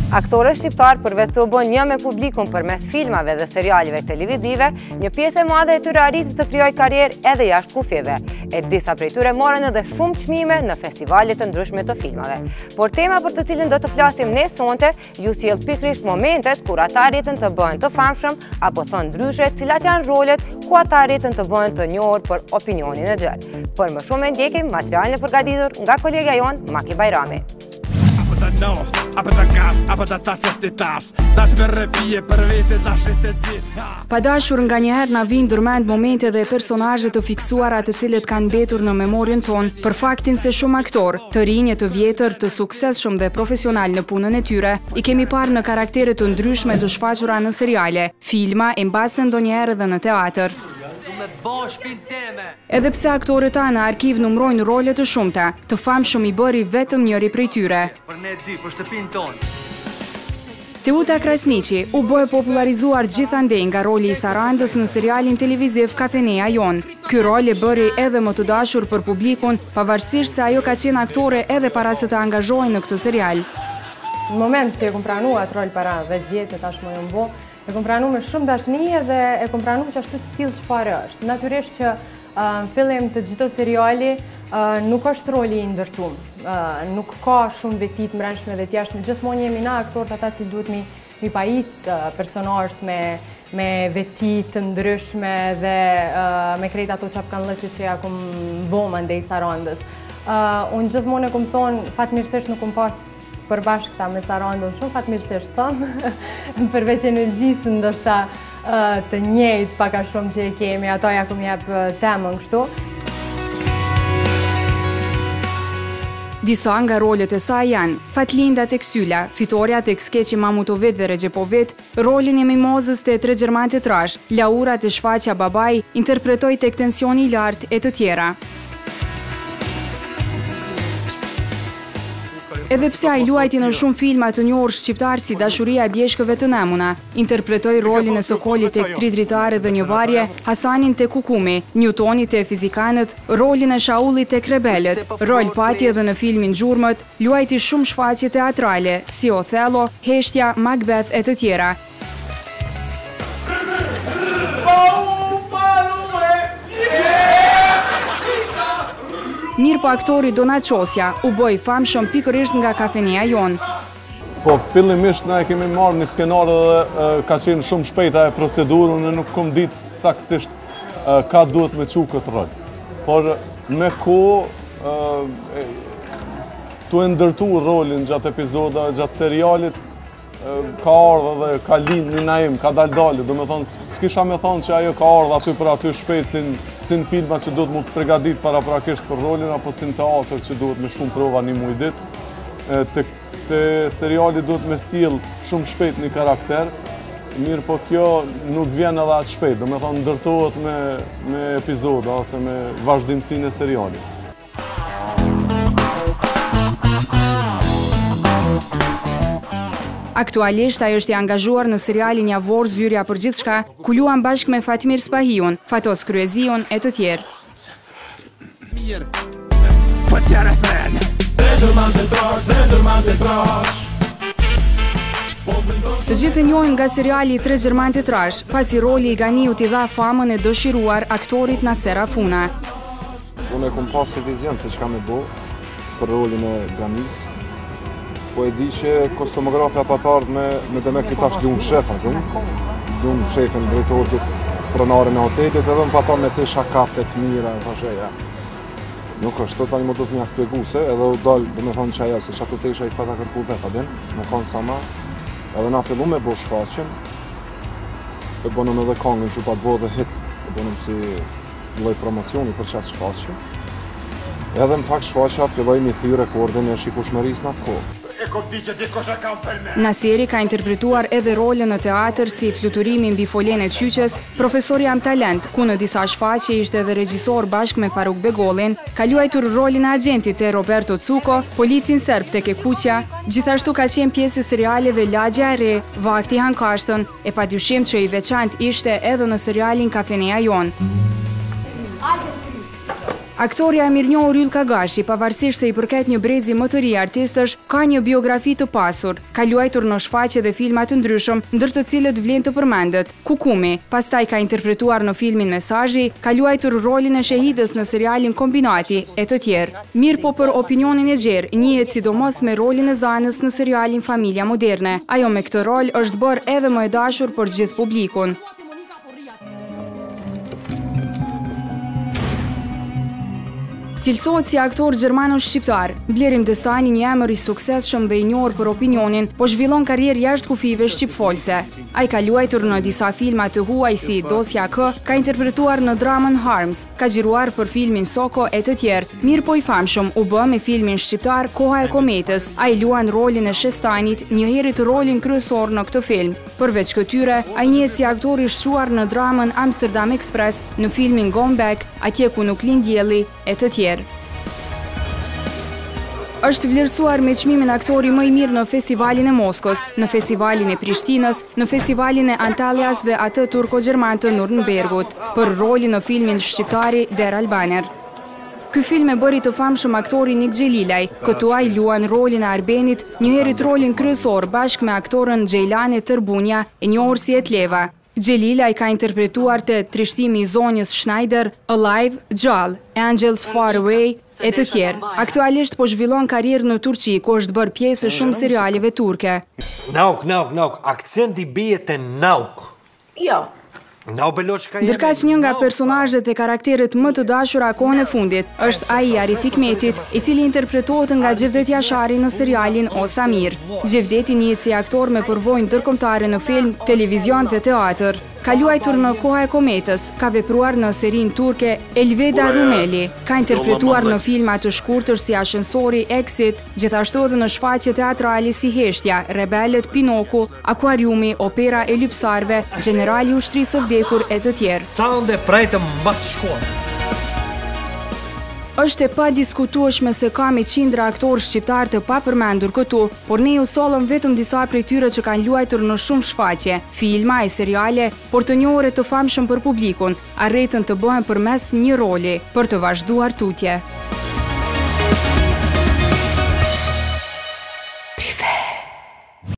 Aktorët shqiptarë përveç se u bënë një me publikun përmes filmave dhe serialeve televizive, një pjesë e madhe e tyre arriti të krijojë karrierë edhe jashtë kufijve, e disa prej tyre morën edhe shumë çmime në festivale të ndryshme të filmave. Por tema për të cilën do të flasim ne sonte, ju sjell pikërisht momentet kur ata arritën të bëhen të famshëm, apo thënë ndryshe, cilat janë rolet ku ata arritën të bëhen të njohur për opinionin e gjerë. Për më shumë e ndjekim materialin e përgatitur nga kolegja jonë Maki Bajrami. Pa dashur nganjëherë na vijnë ndërmend momente dhe personazhe të fiksuara të cilët kanë mbetur në memorien tonë për faktin se shumë aktorë, të rinj e të vjetër, të suksesshëm dhe profesionalë në punën e tyre, i kemi parë në karaktere të ndryshme të shfaqura në seriale, filma e mbase ndonjëherë edhe në teatër. Edhe pse aktorët tanë në arkiv numërojnë role të shumta, të famshëm i bëri vetëm njëri prej tyre. Teuta Krasniqi u bë e popullarizuar gjithandej nga roli i Sarandës në serialin televiziv Kafeneja Jonë. Ky rol e bëri edhe më të dashur për publikun, pavarësisht se ajo ka qenë aktore edhe para se të angazhohej në këtë serial. Në moment që e kom pranu atë rol para 10 vjetë tashmë jon bo, e kom pranu me shumë dashni edhe e kom pranu qashtu të tillë çfarë është. Natyrisht që në fillim të çdo seriali nuk është roli i ndërtum, nuk ka shumë veti të mbrendshme dhe t'jashtme, gjithmonë jemi na aktorët ata që duhet mi, mi pajis personazhet me, me veti të ndryshme dhe me krejt ato çapkanllëqe që ja kom bo mandej Sarandës. Unë gjithmonë e kom thonë, fatmirësisht nuk kom pas të përbashkëta me Sarandën, shumë fatmirësisht thom, përveç energjisë ndoshta të njëjtë pak a shumë që e kemi, ato ja kom jep temën kështu. Disa nga rolet e saj janë, Fatlinda tek Syla, Fitorja tek skeçi Mamutovit dhe Rexhepovit, rolin e Mimozës te Tre Gjermanët e Trashë, Laura te shfaqja Babai, interpretoi tek Tensioni i Lartë e të tjera. Edhe pse ai luajti në shumë filma të njohur shqiptarë si Dashuria e Bjeshkëve të Nemuna, interpretoi rolin e Sokolit tek Tri dritare dhe një varje, Hasanin te Kukumi, Newtoni te Fizikanët, rolin e Shaullit tek Rebelët, rol pati edhe në filmin Gjurmët, luajti shumë shfaqje teatrale, si Othello, Heshtja, Macbeth e të tjera. Mirëpo aktori Donat Qosja u bë i famshëm pikërisht nga kafeneja jonë. Po fillimisht na e kemi marrë një skenar dhe ka qenë shumë shpejt ajo procedurë, unë nuk kom ditë saktësisht ka duhet me çu këtë rol. Por me kohë tu e ndërtu rolin gjatë epizodave, gjatë serialit, ka ardhë dhe ka lind një Naim, ka dal dale, do me thonë, s'kisha me thonë që ajo ka ardhë aty për aty shpejt si në filma që duhet mu pregadit paraprakisht për rolin, apo si në teatr që duhet me shku n'prova një muj dit. Te, te seriali duhet me sjell shumë shpejt një karakter, mirë po kjo nuk vjen edhe atë shpejt, do me thonë ndërtohet me, me epizoda ose me vazhdimësinë e serialit. Aktualisht ai është i angazhuar në serialin javor Zyrja për gjithçka, ku luan bashkë me Fatmir Spahiun, Fatos Kryeziun e të tjerë. Të gjithë e njohim nga seriali Tre Gjermanët e Trashë, pasi roli i Ganiut i dha famën e dëshiruar aktorit Naser Afuna. Unë e kom pas si vizion se çka me bo për rolin e Ganis, po e di që kostumografja pat ardhë me, me demek ky tash lun shef aty, lun shefin drejtor këtë pronarin e hotelit edhe më pat ardhë me tesha kate të mira, e thashë ja. Nuk është, tani më duhet me ja spjegu se, edhe u dal, do me thonë që ajo, se qato tesha i pata kërku vetë, a din, me konë sa ma, edhe na fillu me bo shfaqen, e bonëm edhe kangën që u pat bo edhe hit, e bonëm si lloj promocioni për qatë shfaqje. Edhe në fakt shfaqja filloi me thy rekordin e shikueshmërisë në atë kohë. Naseri ka interpretuar edhe role në teatër si Fluturimi mbi folenë e qyqes, Profesor jam talent, ku në disa shfaqje ishte edhe regjisor bashkë me Faruk Begollin, ka luajtur rolin e agjentit te Roberto Cuko, policin serb tek E Kuqja, gjithashtu ka qenë pjesë e serialeve Lagjja e Re, Vakti Han Kashtën, E padyshim që i veçantë ishte edhe në serialin Kafeneja jonë. Aktorja e mirënjohur Yllka Gashi, pavarësisht se i përket një brezi më të ri artistësh, ka një biografi të pasur. Ka luajtur në shfaqje dhe filma të ndryshëm, ndër të cilët vlen të përmendet, Kukumi, pastaj ka interpretuar në filmin Mesazhi, ka luajtur rolin e Shehidës në serialin Kombinati, e të tjerë. Mirëpo për opinionin e gjerë, njihet sidomos me rolin e Zanës në serialin Familja Moderne. Ajo me këtë rol është bërë edhe më e dashur për gjithë publikun. Cilësohet si aktor gjermano-shqiptar, Blerim Destani një emër i suksesshëm dhe i njohur për opinionin, po zhvillon karrierë jashtë kufijve shqipfolëse. Ai ka luajtur në disa filma të huaj si Dosja K, ka interpretuar në dramën Harms, ka xhiruar për filmin Soko e të tjerë. Mirëpo i famshëm u bë me filmin shqiptar Koha e Kometës. Ai luan rolin e Shestanit, njëherit rolin kryesor në këtë film. Përveç këtyre, ai njihet si aktor i shquar në dramën Amsterdam Express, në filmin Gone Back, Atje ku nuk lind dielli, e të tjerë. Është vlerësuar me çmimin Aktori më i mirë në Festivalin e Moskës, në Festivalin e Prishtinës, në Festivalin e Antaljas dhe atë turko-gjerman të Nurnbergut, për rolin në filmin Shqiptari Der Albaner. Ky film e bëri të famshëm aktorin Nik Xhelilaj, këtu ai luan rolin e Arbenit, njëherit rolin kryesor bashkë me aktoren Xhejlane Tërbunja, e njohur si Etleva. Xhelilaj ka interpretuar te Trishtimi i zonjës Schneider, Alive, Gjallë, Angels Far Away, e të tjerë. Aktualisht po zhvillon karrierë në Turqi, ku është bërë pjesë e shumë serialeve turke. Nauk, nauk, nauk, akcenti bie te nauk. Jo. Ndërkaq një nga personazhet dhe karakteret më të dashura kohën e fundit është ai i Arif Hikmetit, i cili interpretohet nga Xhevdet Jashari në serialin O sa mirë. Xhevdeti njihet si aktor me përvojë ndërkombëtare në film, televizion dhe teatër. Ka luajtur në Koha e Kometës, ka vepruar në serinë turke Elveda Rumeli, ka interpretuar në filma të shkurtër si Ashensori, Exit, gjithashtu edhe në shfaqje teatrale si Heshtja, Rebelët, Pinoku, Akuariumi, Opera e Lypsarëve, Gjenerali i Ushtrisë së Vdekur e të tjerë. Sande prejtëm mbas shkolle. Është e padiskutueshme se ka me qindra aktorë shqiptarë të papërmendur këtu, por ne ju sollëm vetëm disa prej tyre që kanë luajtur në shumë shfaqje, filma e seriale, por të njohur e të famshëm për publikun, arritën të bëhen përmes një roli, për të vazhduar tutje.